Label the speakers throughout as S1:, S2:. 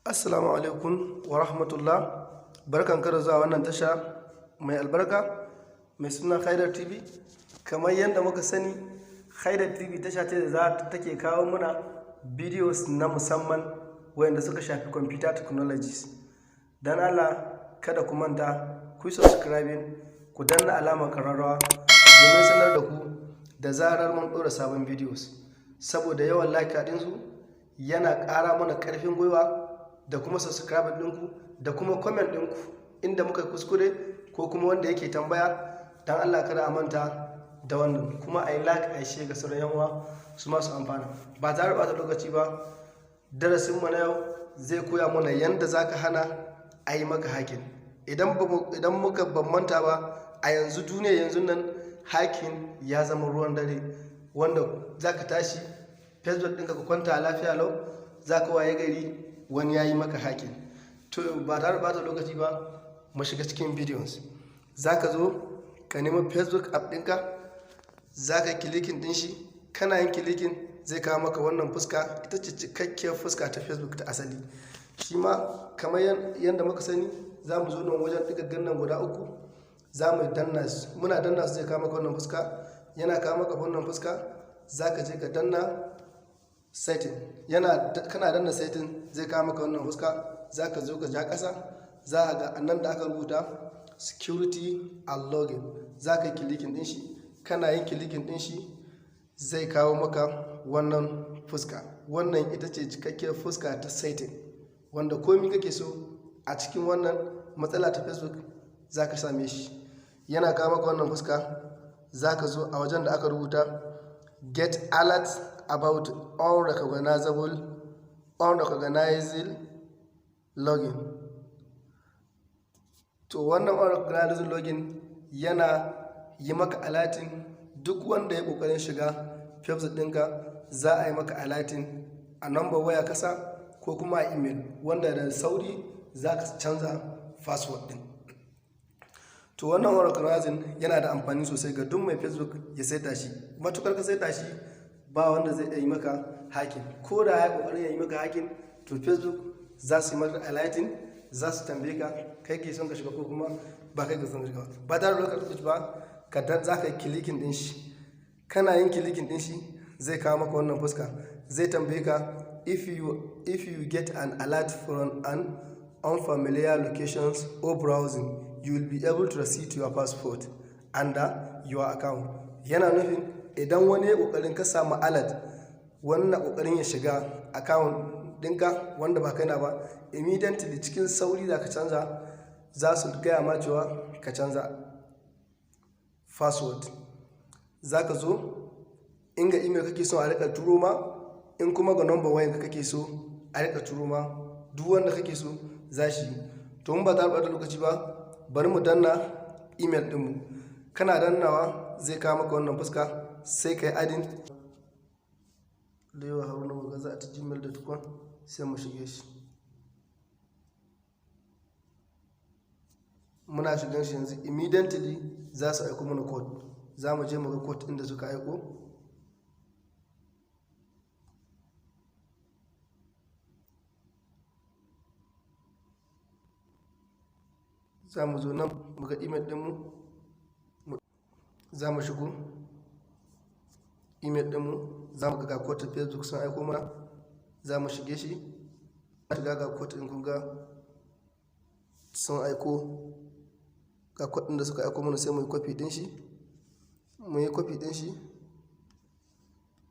S1: Assalamu alaikum wa rahmatullah. Barkan ka da zuwa wannan tasha mai albarka mai suna Haidar TV. Kamar yadda muka sani, Haidar TV tasha ce da za ta take kawo muna videos na musamman wayanda suka shafi computer technologies. Don Allah kada ku manta ku yi subscribing, ku danna alamar kararrawa domin sanar da ku da zarar mun ɗora sabon videos. Saboda yawan like ɗinsu yana ƙara mana ƙarfin gwiwa, da kuma subscribe ɗinku da kuma comment ɗinku inda muka kuskure ko kuma wanda yake tambaya. Don Allah kada a manta da wannan, kuma a yi like, a yi share ga sauran yan uwa su masu amfana. Ba tare da ɓata lokaci ba, darasin mu na yau zai koya mana yanda za ka hana a yi maka hacking. Idan muka ban manta ba, a yanzu duniya yanzu nan hacking ya zama ruwan dare, wanda za ka tashi Facebook ɗinka ka kwanta lafiya lau, za ka waye gari wani ya yi maka hacking. To, ba tare da ɓata lokaci ba, mu shiga cikin videos. Za ka zo ka nemi Facebook app ɗinka, za ka clicking ɗin shi. Kana yin clicking, zai kawo maka wannan fuska. Ita ce cikakkiyar fuska ta Facebook ta asali. Shi ma kamar yadda muka sani, za mu zo nan wajen ɗigaggan nan guda uku, za mu danna su. Muna danna su, zai kawo maka wannan fuska. Yana kawo maka wannan fuska, za ka je ka danna setting. Yana kana danna setting, zai kawo maka wannan fuska. Za ka zo ka ja ƙasa, za ka ga nan da aka rubuta "security and login". Za ka yi clicking ɗin shi. Kana yin clicking ɗin shi, zai kawo maka wannan fuska. Wannan ita ce cikakkiyar fuska ta setting, wanda komi kake so a cikin wannan matsala ta Facebook za ka same shi. Yana kawo maka wannan fuska, za ka zo a wajen da aka rubuta "Get alert about unrecognizable login". To, wannan unrecognizable login yana yi maka alerting duk wanda ya kokarin shiga Facebook ɗinka. Za a yi maka alerting a number waya kasa ko kuma a email, wanda da sauri za ka canza password ɗin. To, wannan unrecognizing yana da amfani sosai ga duk mai Facebook ya saita shi. Matukar ka saita shi, ba wanda zai yi maka hacking. Ko da ya kokarin ya yi maka hacking, to Facebook za su yi maka alerting, za su tambaye ka kai ke son ka shiga ko kuma ba kai ke son ka shiga ba. Tare da lokaci ba, ka dan za ka yi clicking din shi. Kana yin clicking din shi, zai kawo maka wannan fuska. Zai tambaye ka, If you get an alert from an unfamiliar locations or browsing, you will be able to reset your password under your account." Yana nufin idan wani ya kokarin, ka samu alert, wani na kokarin ya shiga account dinka wanda ba kai na ba, immediately, cikin sauri za ka canza. Za su gaya ma cewa ka canza password. Za ka zo in ga email kake so a rika turo ma, in kuma ga number wayanka kake so a rika turo ma, duk wanda kake so za shi yi. To, mun ba ta ɓata lokaci ba, bari mu danna email ɗinmu. Kana dannawa, zai kawo maka wannan fuska. Sai ka yi adding lewa haruna magaza@gmail.com, sai mu shige shi. Muna shigan shi yanzu, immediately za su aiko mana code. Za mu je mu ga code inda suka aiko. Za mu zo nan mu ga email ɗinmu. Za mu shigo email ɗinmu, za mu ga code Facebook sun aiko mana. Za mu shige shi. Shiga, ga code ɗin. Kun ga sun aiko, ga code ɗin da suka aiko mana. Sai mu yi copy ɗin shi. Mu yi copy ɗin shi,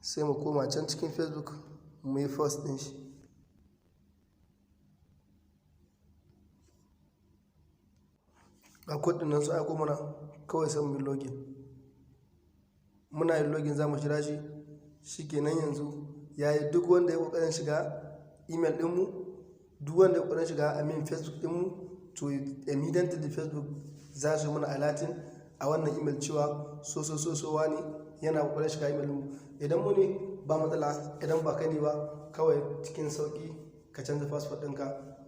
S1: sai mu koma can cikin Facebook mu yi paste ɗin shi. Ga code ɗin nan sun aiko mana. Kawai sai mu yi login. Muna yin login, za mu jira shi. Shikenan, yanzu yayi. Duk wanda ya kokarin shiga email ɗinmu, duk wanda ya kokarin shiga, I mean, Facebook ɗinmu, to immediately Facebook za su mana alerting a wannan email cewa so so so so wani yana kokarin shiga email ɗinmu. Idan mu ne, ba matsala. Idan ba kai ne ba, kawai cikin sauki ka canza password ɗinka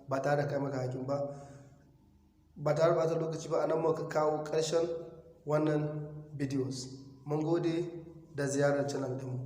S1: ba tare da kai maka hacking ba. Ba tare da ɓata lokaci ba, anan muka kawo ƙarshen wannan videos. Mun gode da ziyarar channel ɗinmu.